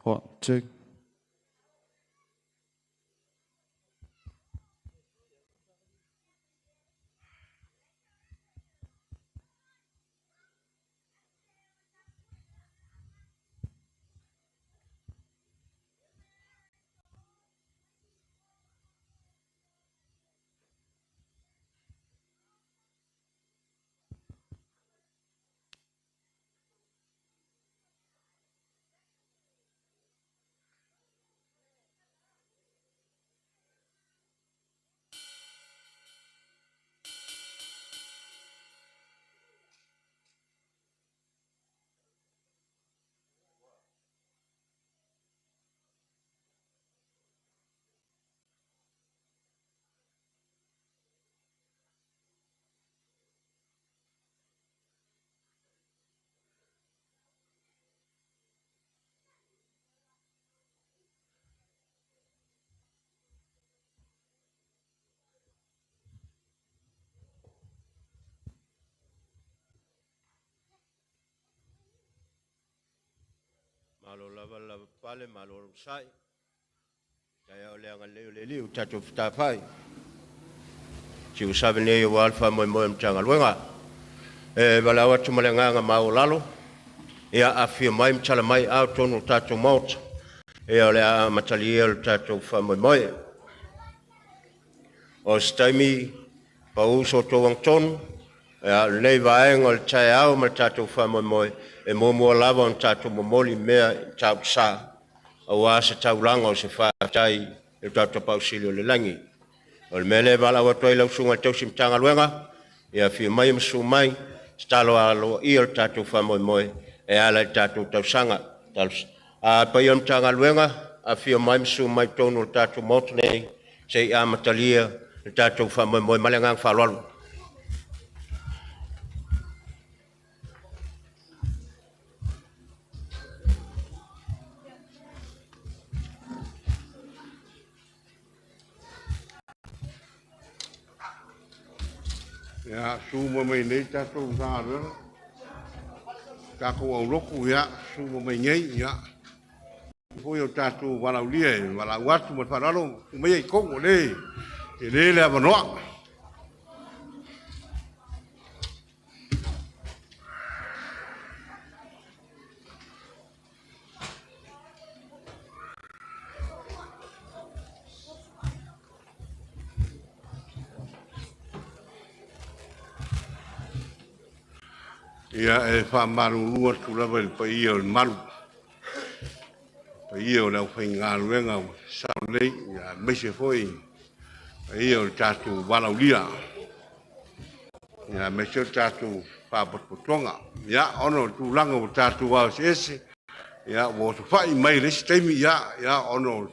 One, two. Malo lava le lavapapale, malo le onosai. Taeao le agalelei o le Alii ua tatou fetafai i siuasave nei aua le faamoemoe o le Matagaluega. E valaau atu ma le agaga maualalo, ia afifio mai ma tala mai aao i totonu o le tatou Maota, ia o le a amatalia le tatou faamoemoe. O se taimi pau so outou agatonu, a o lenei vaega o le taeao ma le tatou faamoemoe, e muamua lava ona tatou momoli mea i matautusa aua se taulaga o se faafetai i le tatou Tapaau Sili i le lagi. O le mea lea e valaau atu ai i lau Susuga i le Tausi Matagaluega, ia afio mai ma susu mai, tatalo aloaia le tatou faamoemoe e ala i le tatou tausaga. Le paia o le Matagaluega, afifio mai ma susu mai i totonu o le tatou Maota nei se i amatalia le tatou faamoemoe. Ma le agaga faaaloalo. Ia, susu mai nei tatou Matagaluega, tatou aulotu, ia, susu mai nei, ia. Foi o tatou valaaulia e valaau atu ma le faaaloalo, tuu maia i totonu o lea e tele le avanoa. Ia, e faamalulu atu lava i le paia o le malu, paia o le aufaigaluega ua sao nei, aemaise foi paia o le tatou valaaulia, aemaise o le tatou faalapotopotoga. Ia, ona o le tulaga ua tatou ao eseese, ia, ua osofai mai i le isi taimi, ia, ona o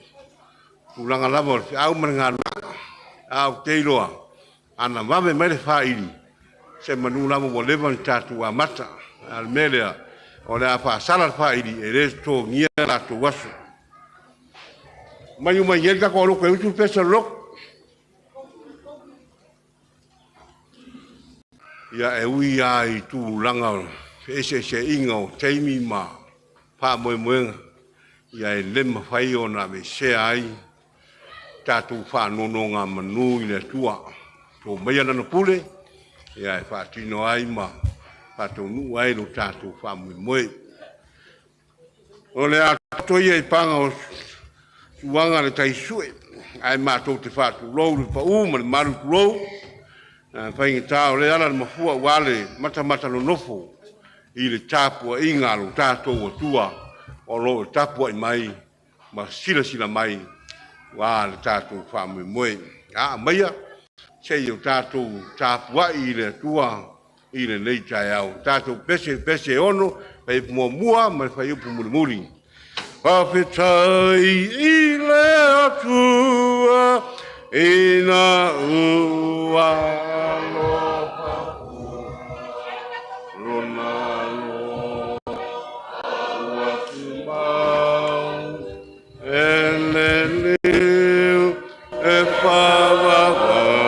tulaga lava o le feau ma le galuega. Ae ou te iloa, ana vave mai le faili, se manu lava ua leva ona tatou amata. A o le mea lea, o le a faasala le faili, e le totogia latou aso. Maiu mai nei le tatou lotu e usu le pese o le lotu. Ia, e ui lava i tulaga o feeseeseaiga o taimi ma faamoemoega, ia e le mafai ona aveesea ai tatou faanonogamanu i le Atua. To maia Lana pule, ia e faatino ai ma faataunuu ai lo tatou faamoemoe. O le a taoto ia i paga o suaga le tai sue, ae matou te faatulou le pau ma le malu tulou, faigata o le ala le mafua ua le matamata nonofo i le tapuaiga a lo tatou Atua o lo o tapuai mai ma silasila mai ua le tatou faamoemoe. A aumaia se i o tatou tapuai i le Atua i lenei taeao. Tatou pese pese e ono, fuaiupu muamua ma le fuaiupu mulimuli. Faafetai i le Atua ina ua alofa lona alofa ua tumau e le liu e faavavau.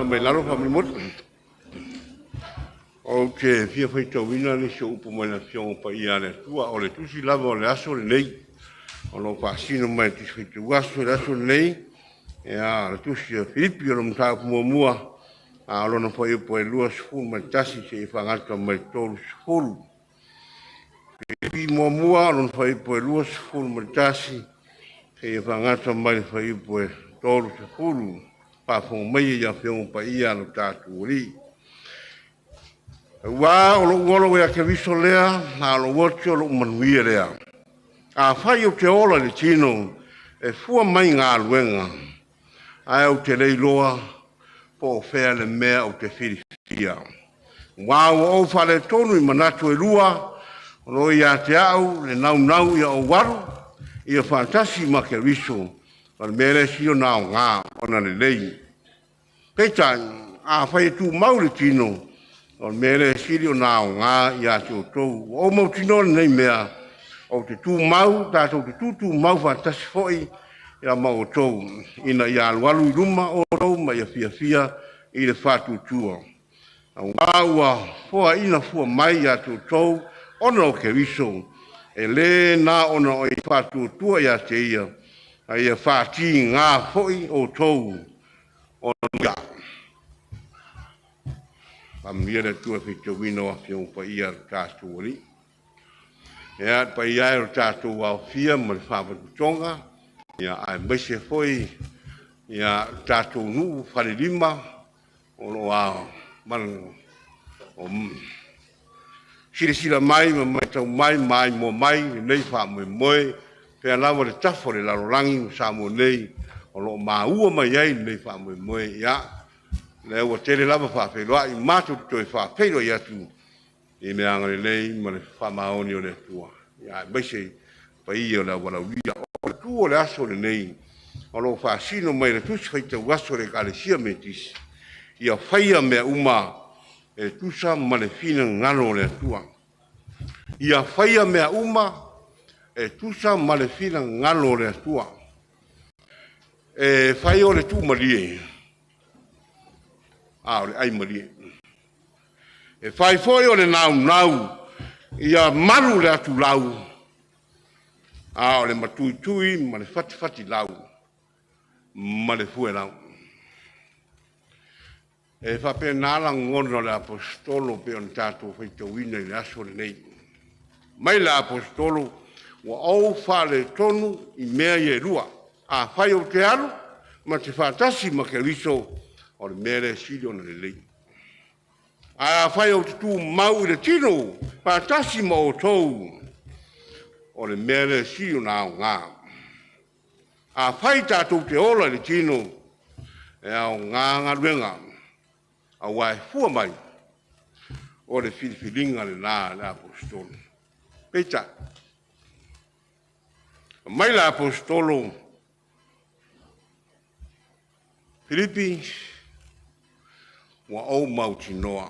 Mai lalo faamolemole. Ou te fia faitauina nisi o upu mai le Afioga Paia a le Atua. O le tusi lava o le aso lenei, o lo o faasino mai le tusi faitau aso i le aso lenei, ia, o le tusi a Filipi o le mataupu muamua, a o lona fuaiupu e 21 seia faagata mai le 30. Filipi muamua, o lona fuaiupu e 21 seia faagata mai le fuaiupu e 30. Faafofoga mai i Afioga Paia a lo tatou Alii. Auā o lou ola ua ia Keriso lea, a o lou oti o lou manuia lea. Afai ou te ola i le tino, e fua mai galuega, ae ou te le iloa po o fea le mea ou te filifilia. Aua ua ou faaletonu i manatu e lua, o lo o ia te au le naunau ia ou alu, ia faatasi ma Keriso, o le mea lea e sili ona aoga ona lelei. Peitai, afai e tumau le tino, o le mea lea e sili ona aoga ia te outou. Ua ou mautinoa lenei mea, ou te tumau, tatou te tutumau faatasi foi ia ma outou, ina ia alualu i luma outou ma ia fiafia i le faatuatua. Auā ua foaina fua mai ia te outou ona o Keriso, e lē na ona o ia faatuatua ia te ia, a ia fatigā foi outou ona ia. Faamanuia le Atua i le faitauina o Afioga Paia a lo tatou Alii. Ia, le paia e o le tatou aofia ma le faaputaputoga, ia, aemaise foi ia le tatou nuu falelima o lo o o silasila mai ma matau mai ma aimoa mai lenei faamoemoe, pea lava le tafa o le lalolagi ma Samoa nei o lo o maua mai ai lenei faamoemoe. Ia, lea ua tele lava faafeiloai, matou te toe faafeiloai atu i le agalelei ma le faamaoni o le Atua, ia, aemaise paia o le aualaulia. O le tu o le aso lenei o lo o faasino mai le tusi faitau aso a le Ekalesia Metotisi, ia faia mea uma e tusa ma le finagalo o le Atua. Ia faia mea uma e tusa ma le finagalo o le Atua. E fai o le tuumalie, a o le ai malie. E fai foi o le naunau ia malu le atulau, a o le matuitui ma le fatifatilau ma le fuelau. E faapena lagona o le aposetolo pei ona tatou faitauina i le aso lenei. Mai le aposetolo, ua ou faaletonu i mea ia e lua. Afai ou te alu ma te faatasi ma Keriso, o le mea lea e sili ona lelei. Ae afai ou te tumau i le tino faatasi ma outou, o le mea lea e sili ona aoga. Afai tatou te ola i le tino, e aoga galuega, auā e fua mai o le filifiliga lenā a le aposetolo. Peitai, mai le aposetolo Filipi, ua ou mautinoa,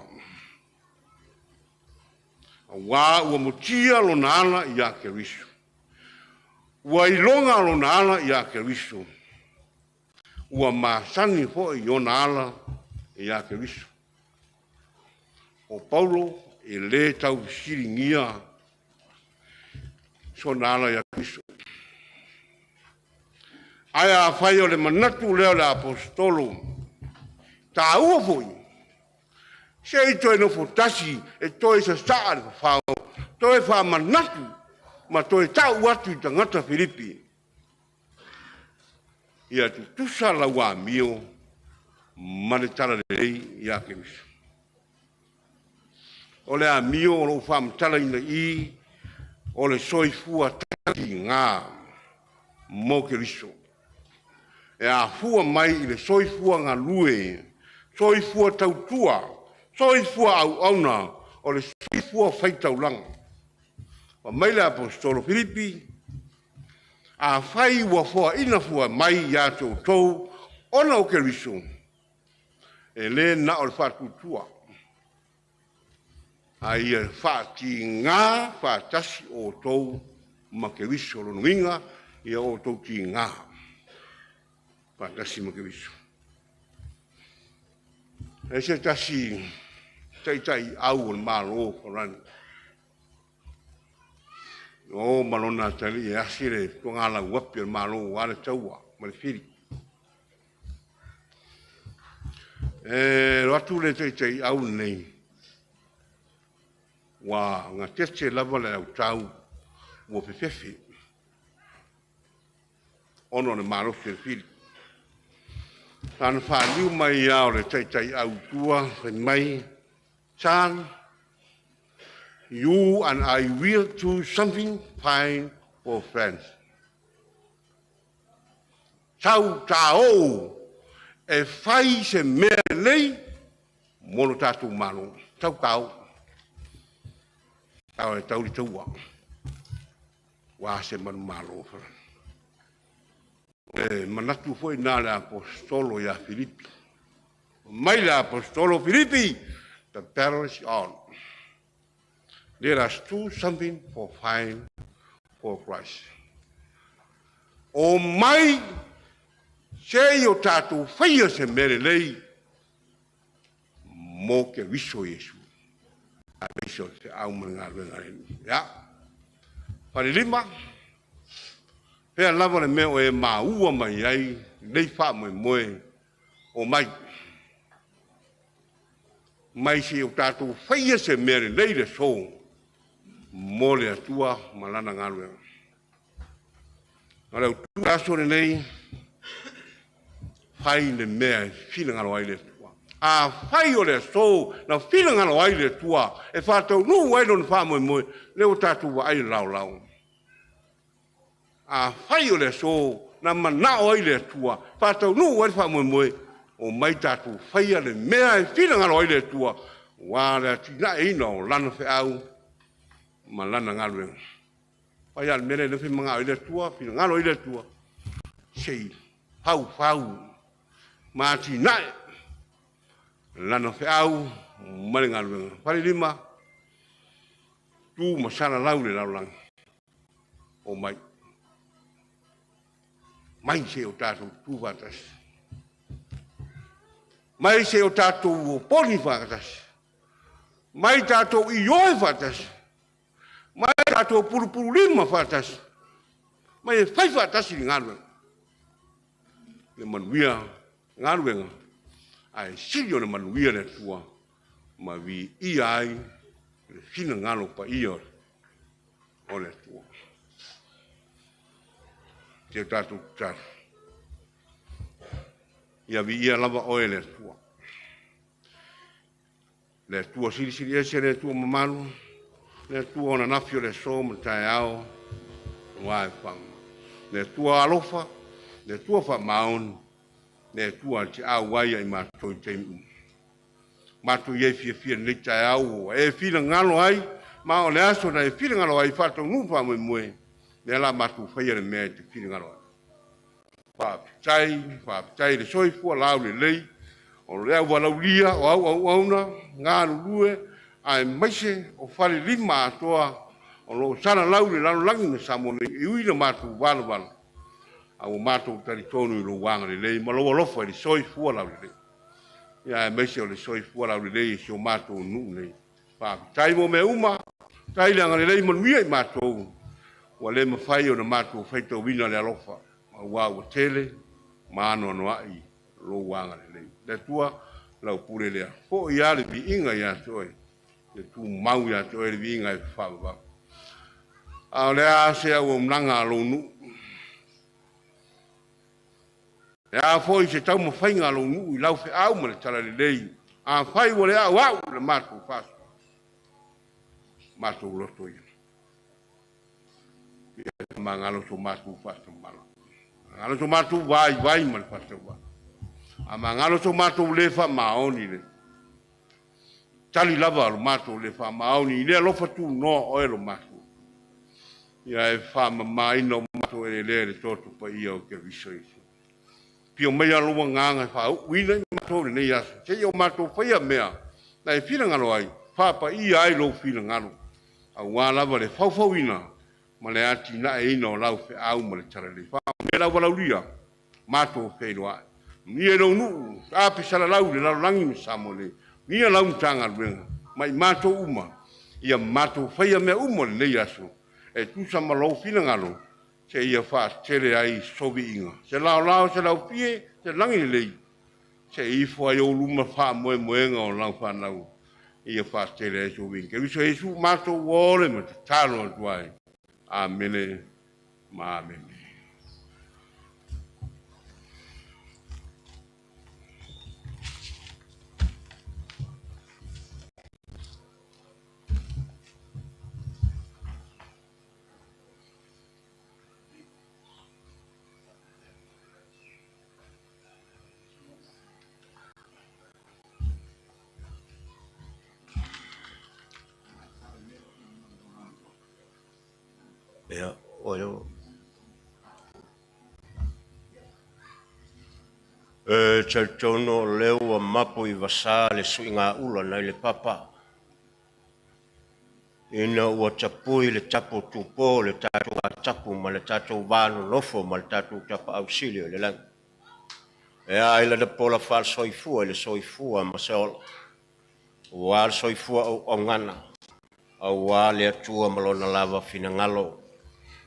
auā ua mutia lona ala iā Keriso. Ua iloga lona ala iā Keriso. Ua masani foi i ona ala iā Keriso. O Paulo e lē taufesiligia sona ala iā Keriso. Ae afai o le manatu lea o le aposetolo, taua foi, se i toe nofo tasi e toe sasaa le fafao, toe faamanatu ma toe tau atu i tagata Filipi, ia tutusa lau amio ma le talalelei iā Keriso. O le amio o lo o faamatalaina i i, o le soifua tatigā mo Keriso, e afua mai i le soifua galue, soifua tautua, soifua auauna, o le soifua faitaulaga. Fai mai le aposetolo Filipi, afai ua foaina fua mai ia te outou ona o Keriso, e lē na o le faatuatua, a ia faatigā faatasi outou ma Keriso. Lona uiga, ia outou tigā faatasi ma Keriso. E se tasi taʻitaʻi au o le Mālō Farani. O ma lona atalii e asi le tuagalau api o le Mālō ua le taua ma le fili. E lo atu le taʻitaʻi au lenei, ua gatete lava le autau ua fefefe, ona o le malosi o le fili. Lana faaliu mai ia o le taʻitaʻi au i tua, fai mai, "Son, you and I will do something fine for France." Sau tāou e fai se mea lelei mo lo tatou Malo. Sau tāou. Tau e tauli taua. Ua se manu malo farani. E manatu foi na le apostolo ia Filipi. Mai le apostolo Filipi, "The battle is on. Let us do something for fine for Christ." O mai se i o tātou whaia se mere lei mo ke viso Iesu. A viso se au ma ngā ruenga le. Ya. Whare lima, pea lava le mea o e maua mai ai, nei wha moe moe o mai. Mai se o tātou whaia se mere lei le so mo le Atua ma lana galuega. O le autu aso lenei, fai le mea e finagalo ai le Atua. A fai o le aso na finagalo ai le Atua e faataunuu ai lona faamoemoe, lea ua tatou vaai le laolao. A fai o le aso na manao ai le Atua faataunuu ai le faamoemoe, o mai tatou faia le mea e finagalo ai le Atua, ua le atinaeina o lana feau ma lana galuega. Fai a le mea lea le fai ai le Atua, finagalo ai le Atua, sei fau fau ma atinae lana feau ma le galuega. Fale lima, tu ma salalau le lalolagi. O mai. Mai se o tātou tu whātasi. Mai se o tātou o poni whātasi. Mai tātou i oe whātasi. Mai tātou purupuru lima whātasi. Mai e whai whātasi i ngā. Le manuia galuega, ae sili o le manuia le Atua ma viia ai le finagalo paia o le Atua. Te tatou tatalo. Ia viia lava oe le Atua. Le Atua silisili ese, le Atua mamalu, le Atua o nanafi o le aso ma le taeao, ua e whanga. Le Atua alofa, le Atua whaamaoni, le Atua te au ai ai mātou i taimi uma. Mātou i ai fiafia nei taeao e finagalo ai, ma o le aso na e finagalo ai faataunuu faamoemoe, lea la matou faia le mea e te finagalo ai. Faafetai, faafetai le soifua laulelei, o le auvalaulia o au auauna, galulue, aemaise o fale lima atoa o lo o salalau i le lalolagi ma Samoa nei, e ui na matou valavala, a ua matou talitonu i lou agalelei ma lou alofa i le soifua laulelei. Ia aemaise o le soifua laulelei i si o matou nuu nei. Faafetai mo mea uma, tai le agalelei manuia i matou, ua le mafai ona matou faitauina le alofa, ma ua ua tele ma anoanoai lou agalelei. Le Atua, lau pule lea. Foi ia le viiga ia te oe, le tumau ia te oe le viiga e faavavau. A o le a se auaunaga a lou nuu. E a foi se taumafaiga a lou nuu i lau feau ma le talalelei, a fai ua le au au le matou faasoa. Matou loto ia. Ia magalo so matou faatamala. Magalo so matou vai vai ma le faatauvaa. A magalo so matou le faamaoni le. Tali lava lo matou le faamaoni i le alofa tunoa oe lo matou. Ia e faamamaina o matou e le le toto paia o Keriso Iesu. Pio mai a lou agaga e faauuina i matou lenei aso. Seia o matou faia mea na e finagalo ai, faapaia ai lou finagalo. Auā lava le faufauina ma le atinaeina o lau feau ma le talalelei. Faamea lau valaulia, matou feiloai. Manuia i lou nuu, taape salalau i le lalolagi ma Samoa nei. Manuia lau Matagaluega ma i matou uma, ia matou faia mea uma o lenei aso e tusa ma lou finagalo, seia faatele ai soviiga. Se laolao, se laupie, se lagi lelei, se ifo ai ou luma faamoemoega o lau fanau, ia faatele ai soviiga. Keriso Iesu matou ua ole ma tatalo atu ai. Amene ma amene. Ia, o leo. E talitonu o lea ua mapu i vasa le suiga ula nai le papa, ina ua tapui le tapu tupo le tatou tapu ma le tatou va nonofo ma le tatou tapaau sili o le lagi. E a i lana pola faale-soifua i le soifua ma se ola, ua le soifua auaunaga, aua le Atua ma lona lava finagalo.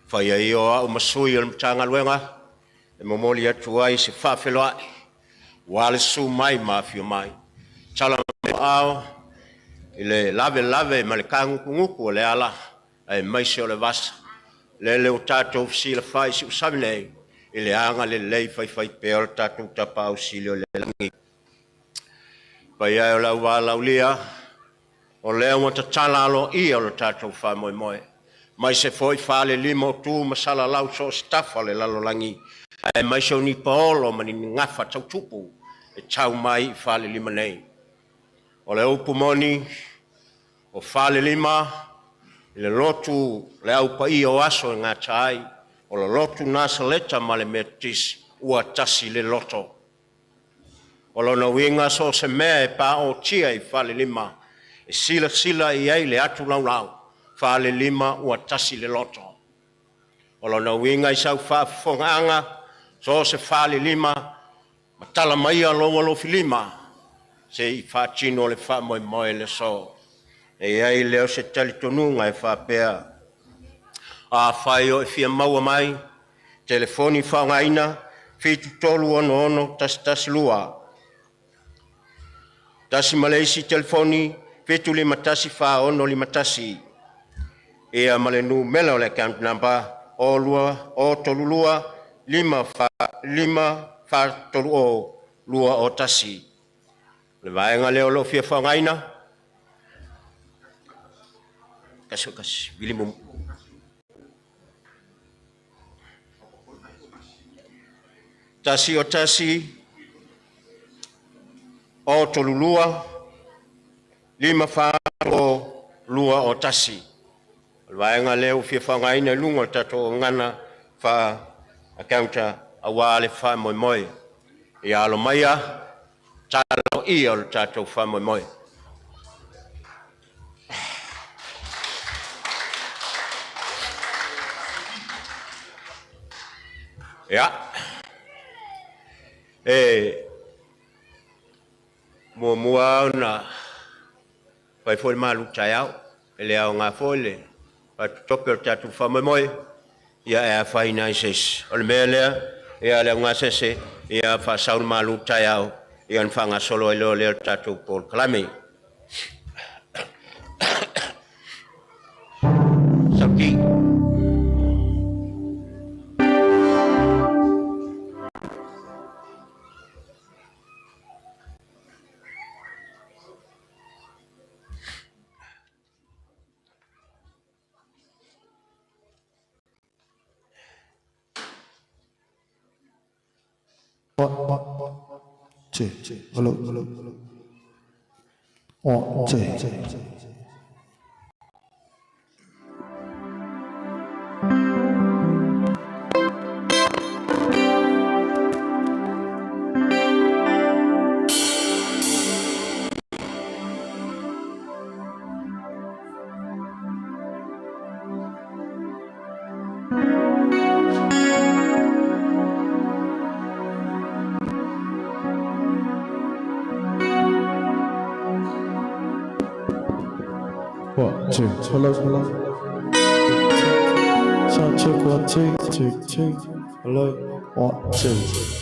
Faia ia o au ma sui o le Matagaluega e momoli atu ai se faafeiloai, ua le susu mai ma afio mai. Tala mai ao i le lavelave ma le kagutugutu o le ala, aemaise o le vasa. Lele ua tatou fesilafai i siusami nei, i le agalelei faifaipea o le tatou tapaau sili o le lagi. Paia e o le auvalaulia, o lea ua tatala aloaia o le tatou faamoemoe, mai se foi falelima o tu ma salalau so o se tafa o le lalolagi, aemaise o ni paolo ma ni gafa tautupu e tau mai i falelima nei. O le upu moni, o falelima i le lotu le au paia o aso e gata ai, o le lotu Nasaleta ma le Metotisi ua tasi le loto. O lona uiga so o se mea e paotia i falelima, e silasila i ai le atu laulau, falelima ua tasi le loto. O lona uiga i sau faafofogaaga, so o se falelima, matala maia lou alofilima se i faatino le faamoemoe i le aso. E i ai lea o se talitonuga e faapea, afai o e fia maua mai, telefoni faaaogaina 7366 112, tasi ma le isi telefoni 751 4651, ia ma le numera o le account number 02 032 5 5 4 3 0 2 o 1. O le vaega lea o lo o fia faaaogaina, kasi o kasi, vili mumu. Tasi o tasi, o tolu lua, lima fa o lua o tasi. O le vaega lea ua fia faaaogaina i luga o le tatou gagana faa-accountant aua le faamoemoe. Ia alo maia, talo ia o le tatou faamoemoe. Ia, e muamua lava ona fai foi le malu taeao, e le aoga foi le faatotope o le tatou faamoemoe, ia e afaina ai se isi. O le mea lea, ia le augasese, ia faasau le malu taeao, ia ona faagasolo ai loa lea o le tatou polokalame. Sauti. One, two, hello, one, two. One, two, hello, hello. Sound check, one, two, two, two. Hello, one, two.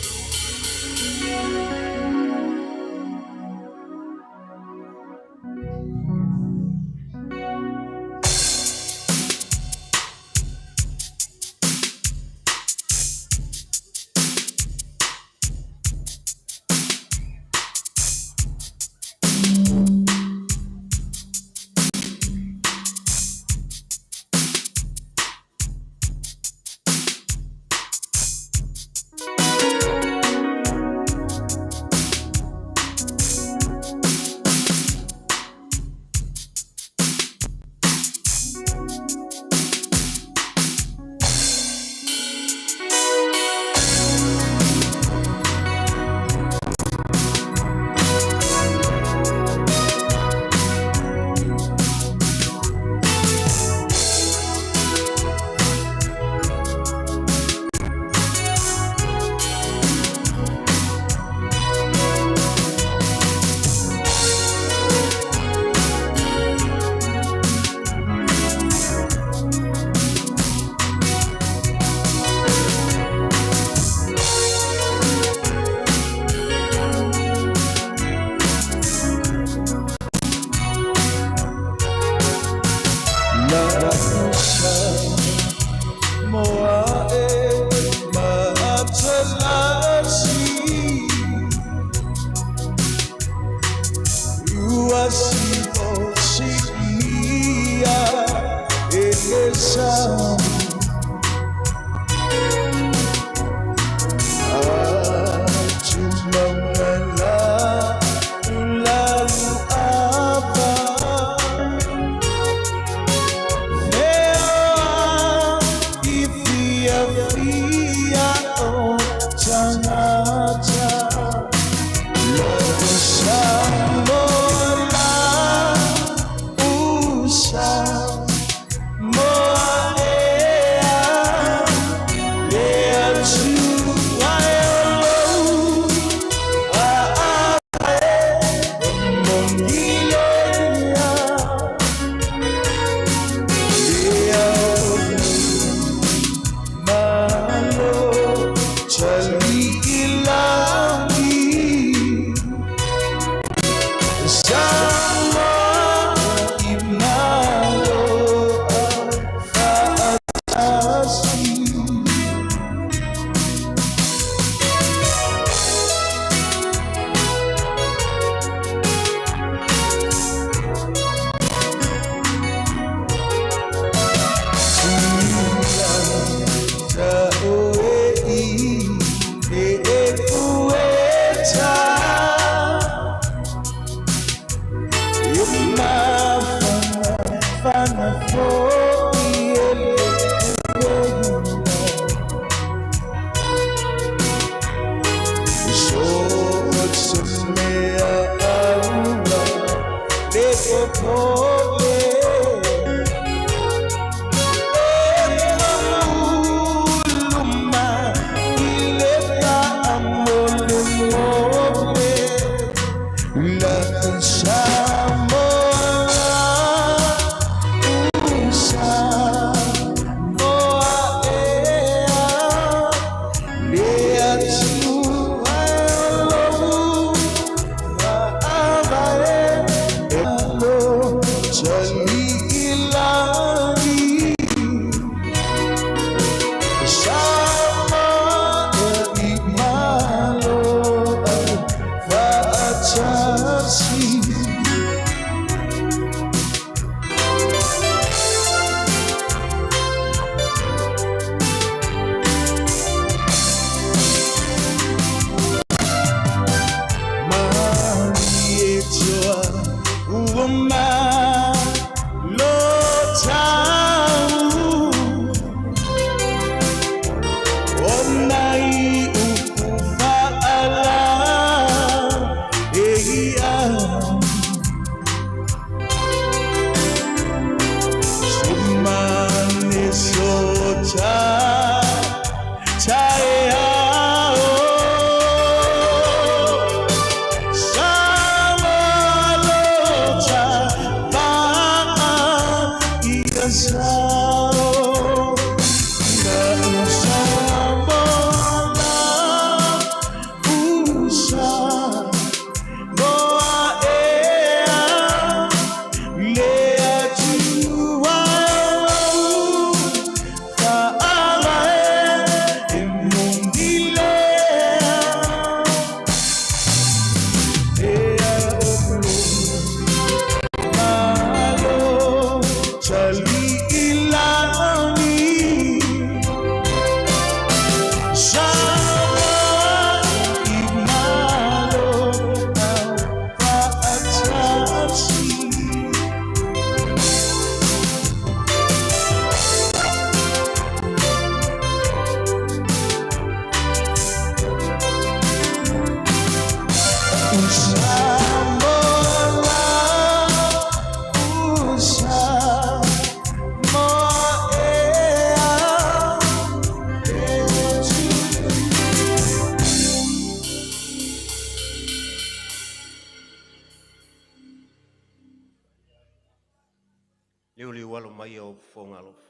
Liuliu alo mai o fofoga alofa.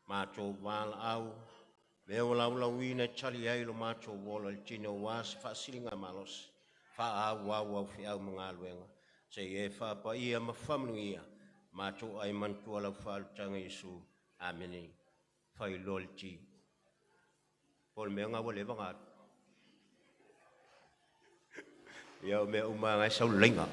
Matou valaau, mea ua laulauina e tali ai lo matou ola i le tino aua se faasiligamalosi, faaauau au feau ma galuega, seia e faapaia ma faamanuia, matou ai manatua lau faaolataga Iesu. Amene. Faailoa le ti. Po o le mea lena ua leva ona alu. Ia o mea uma lava na e sau le laina.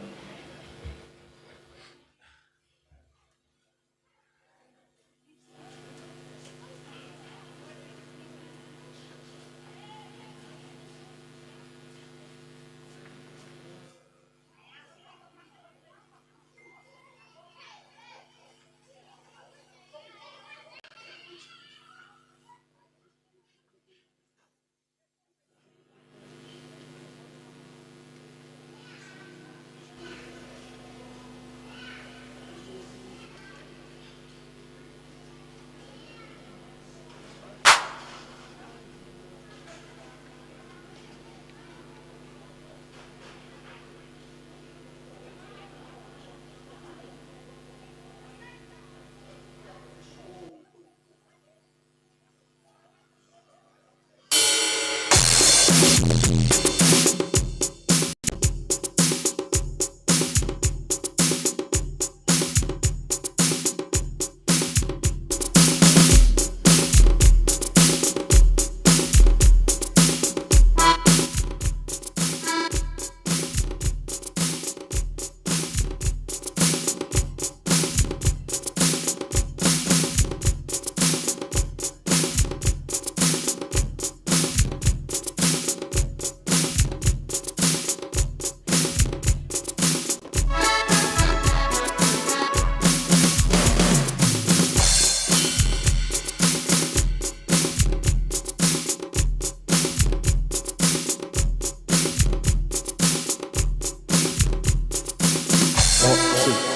One, two.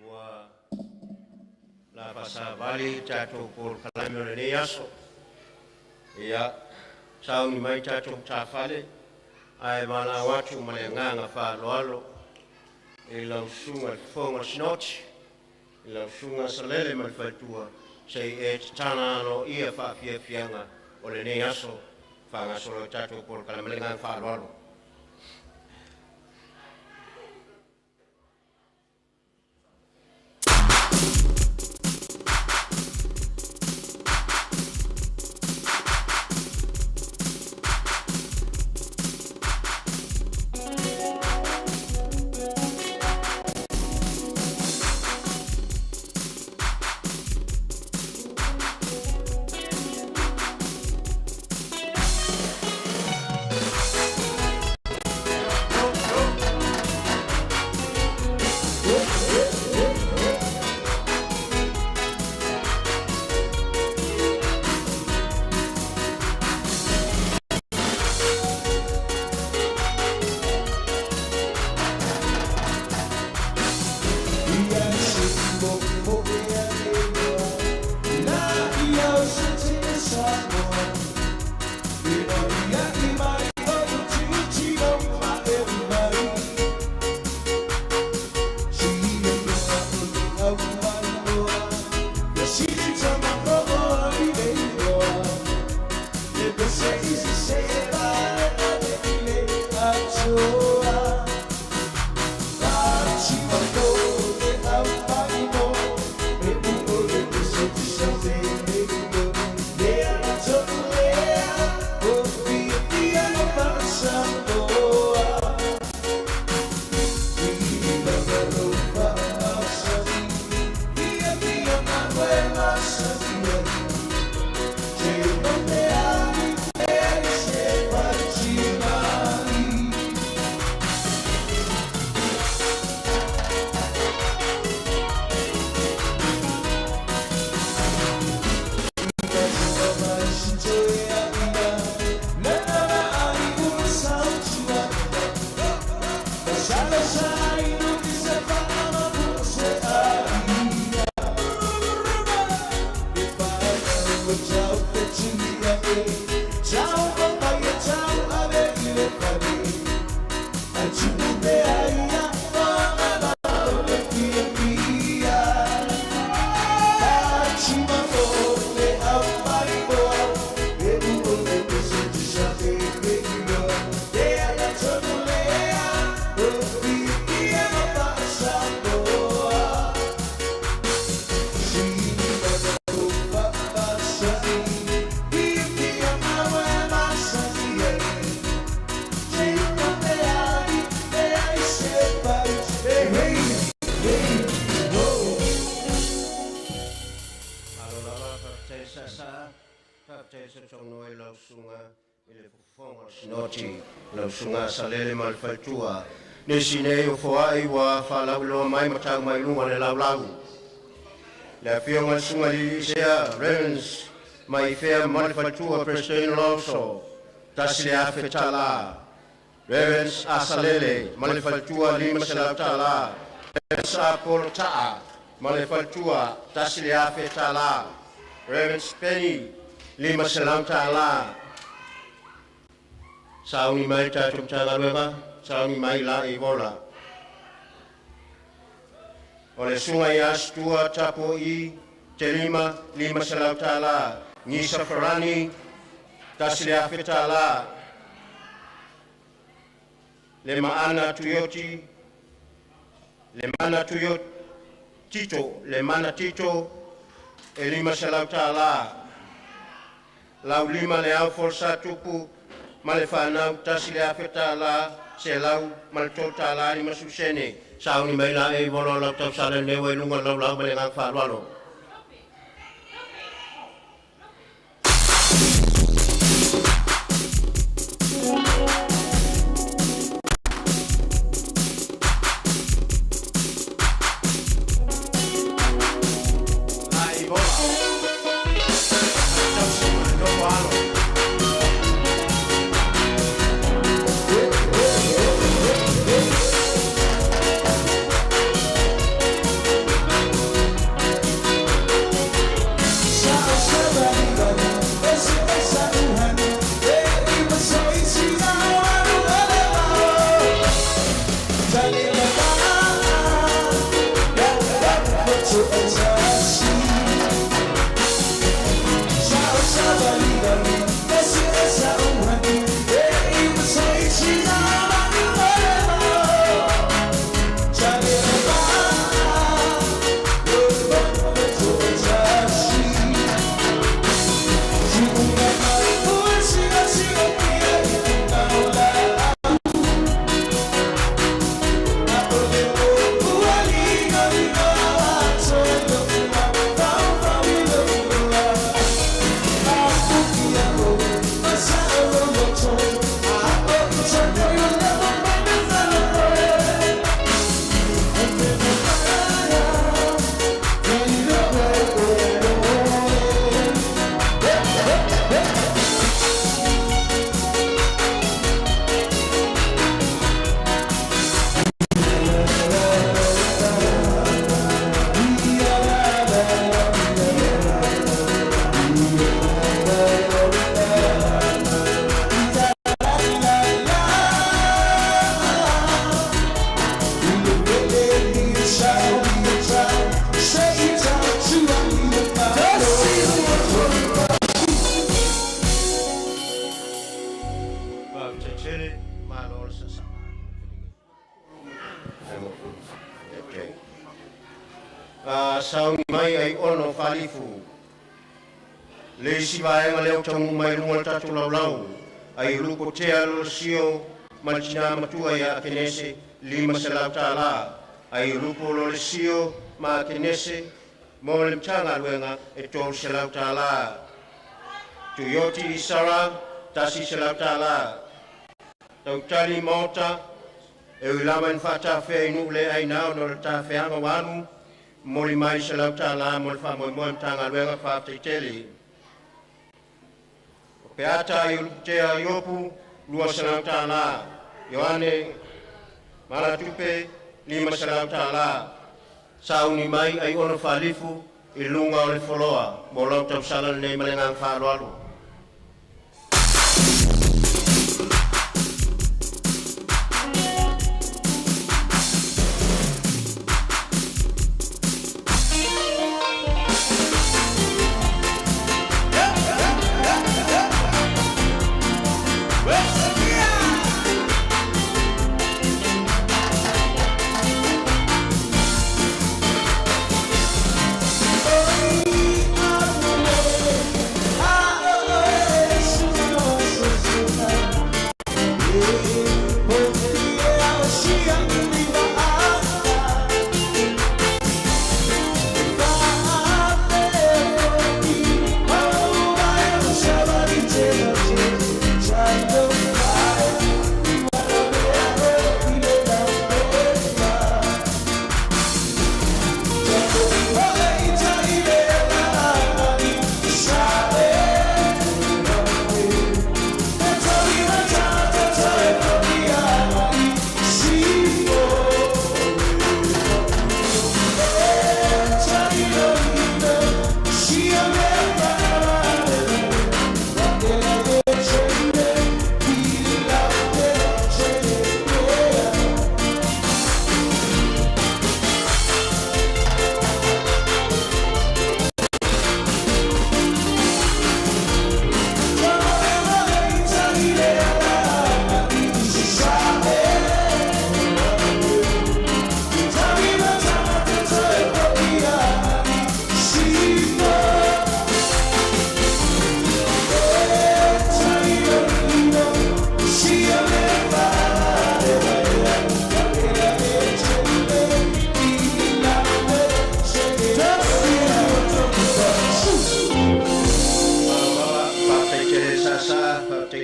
Ua la faasavali tatou polokalame o lenei aso. Ia, sauni mai tatou matafale, ae valaau atu ma le agaga faaaloalo i lau susuga i le Fofoga o Sinoti, i lau susuga Salele ma le faletua, se i e tatala aloaia faafiafiaga o lenei aso faagasolo ai tatou polokalame. Ma le agaga faaaloalo. e sausaunoa ai lau susuga i le fofoga o le Sinoti, lau susuga Salele ma le faletua. Nisi nei o foai ua faalauiloa mai ma tau mai i luga o le laulau. Le afioga i le Susuga Liliisea Revens Maifea ma le faletua Peresetene o Loso, $1,000. Revens Asalele ma le faletua, $500. Revens Apolo Taa ma le faletua, $1,000. Revens Penny, $500. Sauni mai le tatou Matagaluega, sauni mai la i vola. O le susuga ia Situa Tapuai Telima, $500. Gisa Farani, $1,000. Le Maana Tuioti, Le Mana Tuioti Tito, Le Mana Tito, e $500. Laulima Leao Folsa Tupu ma le fanau, $1,000, $103.50. Sauni mai la e volo lau tausala lenei ua i luga o le laulau ma le agaga faaaloalo. La Ivola, tausi ma le nofo a alo. Faafetai tele, malo le sasaa. Okay. Sauni mai ai ono falifu. Le isi vaega lea ua taunuu mai i luga o le tatou laulau, ai lupo tea lolosio ma le tinā matua ia Akenese, $500. Ai lupo lolosio ma Akenese mo le Matagaluega e $300. Tuioti Isara, $100. Tautali Maota, e ui lava ina faatafea i nuu le aina ona o le tafeaga ua alu, momoli mai le $100 mo le faamoemoe o Matagaluega faafetai tele. O Peata i Uluputea Iopu, $200. Ioane Malatupe, $500. Sauni mai ai ono faalifu i luga o le foloa mo lau tausala lenei ma le agaga faaaloalo.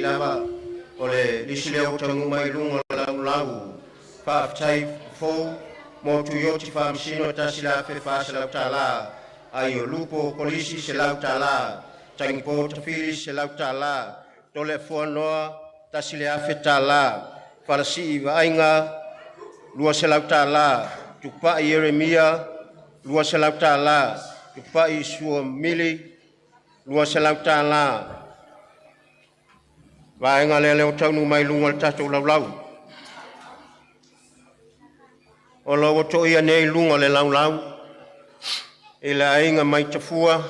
lava o le lisi lea ua taunuu mai i luga o le laulau. Faafetai fou mo Tuioti Faamasino $1,400, ai o Lupo Kolisi $100, Tagipo Tafili $100, Toleafoa Noa $1,000, Falasii Vaiga $200, Tupai Ieremia $200, Tupai Suamili $200. Vaega lea ua taunuu mai i luga o le tatou Laulau. O lo o ua toia nei i luga o le Laulau i le aiga mai Tafua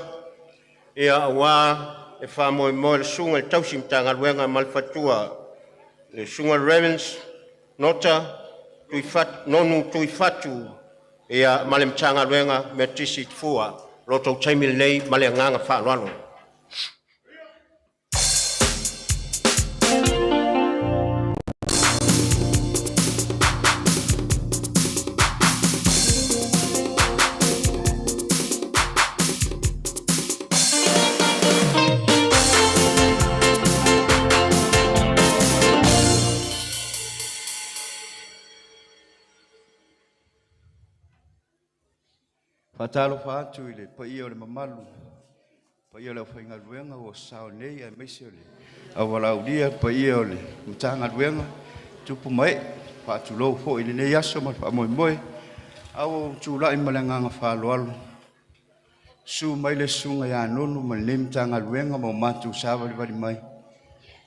aua le faamoemoe o le Susuga i le Tausi Matagaluega ma le Faletua, le Susuga Reverend Nota Nonu Tuifatu ma le Matagaluega Metotisi i Tafua. O lo outou taimi lenei ma le agaga faaaloalo. Faatalofa atu i le paia o le mamalu, paia o le aufaigaluega ua sao nei aemaise o le auvalaulia, paia o le Matagaluega, tupu ma ee, faatulou foi i lenei aso ma le faamoemoe. A ua ou tulai ma le agaga faaaloalo, susu mai le Susuga ia Nonu ma lenei Matagaluega ma o matou savalivali mai,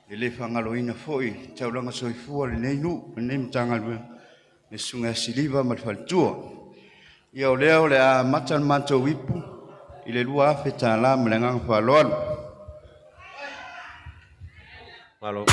e le faagaloina foi le taulaga soifua o lenei nuu ma lenei Matagaluega, le Susuga ia Siliva ma le faletua. Ia o lea o le a amata le matou ipu i le $2,000 ma le agaga faaaloalo. Malo.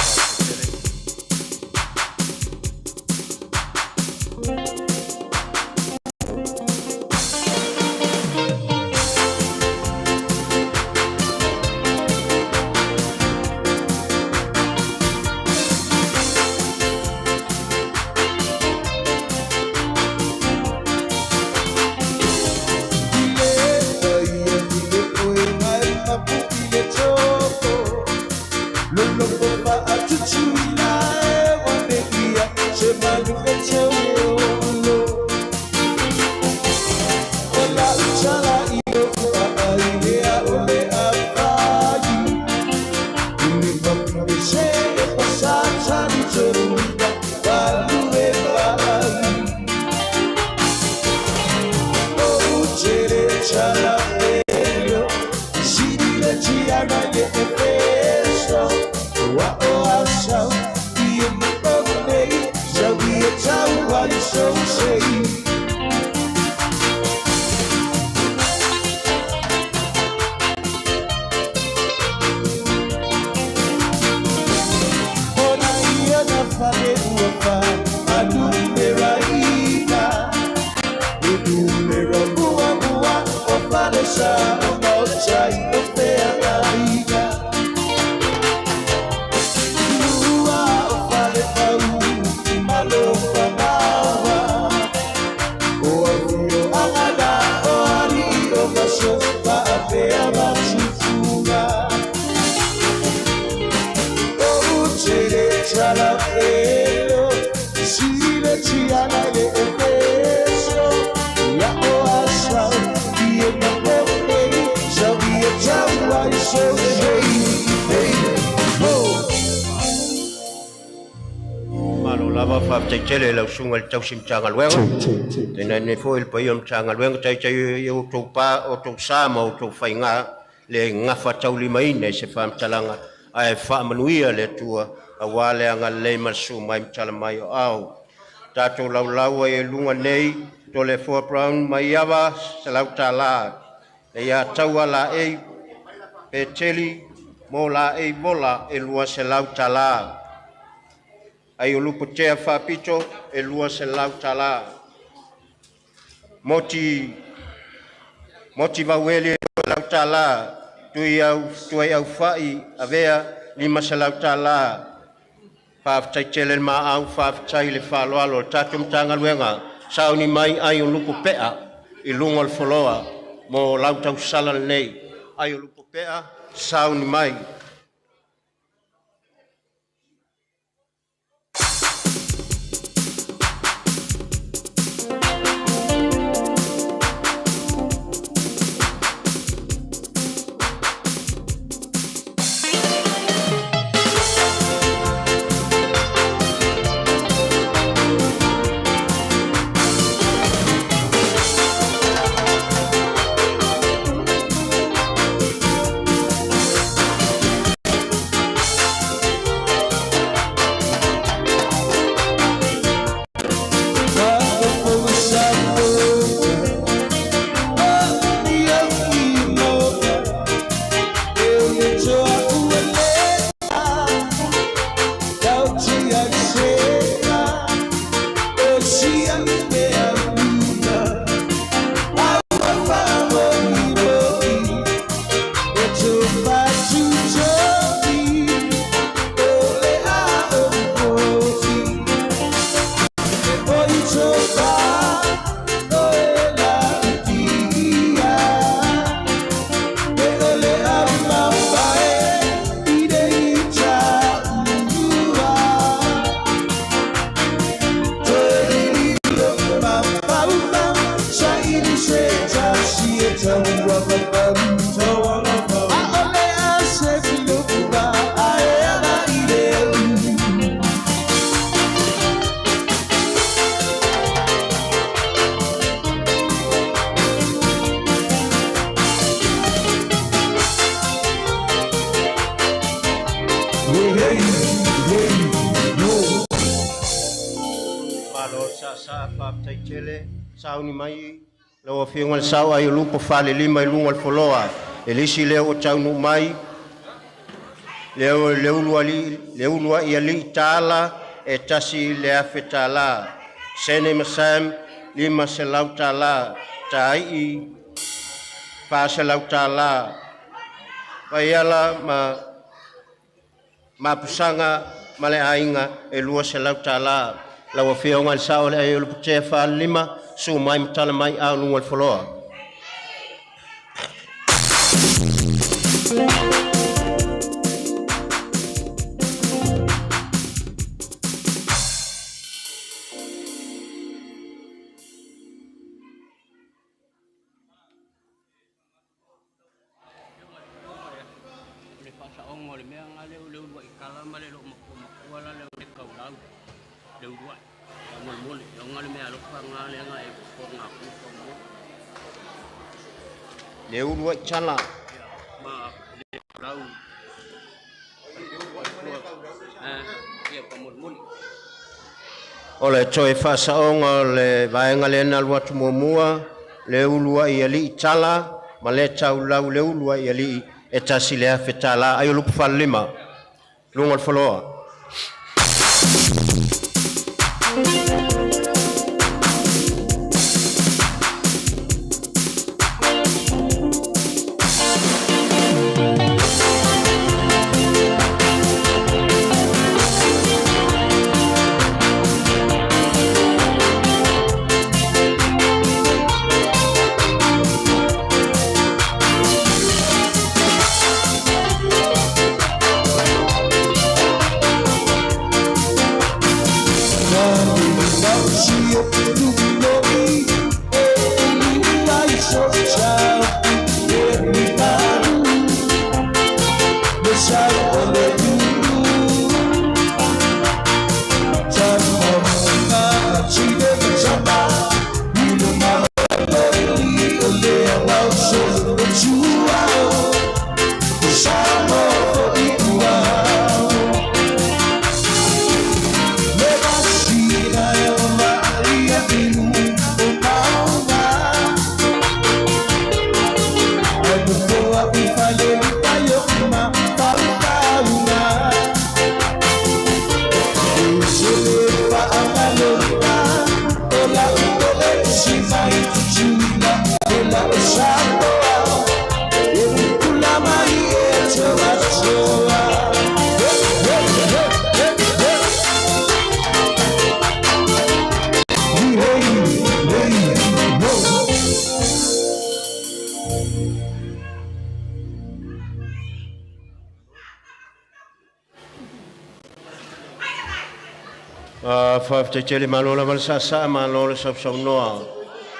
Malo lava, faafetai tele i lau Susuga i le Tausi Matagaluega. Tainane foi le paia o le Matagaluega, taitai i outou pa, outou sa ma outou faiga le gafataulimaina i se faamatalaga, ae faamanuia le Atua aua le agalelei ma le susu mai ma tala mai o au. Tatou laulau ai i luga nei, Toleafoa Brown Maiava, $100. Le ia taua laei Peteli mo laei mola e $200. Ai o lupo tea faapito e $200. Moti Moti Vaueli $100. Tui au tuai au fai avea $500. Faafetai tele le maau, faafetai le faaaloalo o le tatou Matagaluega, sauni mai ai o lupo pea i luga o le foloa mo lau tausala lenei. Ai o lupo pea, sauni mai. saasaa faafetai tele sauni mai lau Afioga i le Sao Aiolupo falelima i luga o le foloa. E le isi lea ua taunuu mai, lea le ulu alii, le uluai alii tala e $1,000. Sene ma Sam $500, Taii $400. Vaiala ma Mapusaga ma le aiga e $200. Lau Afioga i le Sao o le Aiolupotea falelima, susu mai ma tala mai ao luga o le foloa. O le faasaoga o le mea lena lea o le uluai tala ma le loomatua la lea o le taulau le uluai faamolemole e ona le meaalofa lena lea na e fofoga atu faamolemole. Le uluai tala Ma le taulau ia faamolemole. O le toe faasaoga o le vaega lea na alu atu muamua, le uluai alii tala ma le taulau le uluai alii e $1,000. Ai o lupu falelima, luga o le foloa. Faafetai tele, malo lava le saasaa, malo le sausaunoa.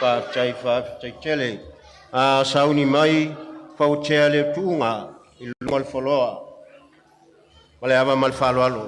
Faafetai, faafetai tele. A sauni mai fautea le tuuga i luga o le foloa. Ma le ava ma le faaaloalo.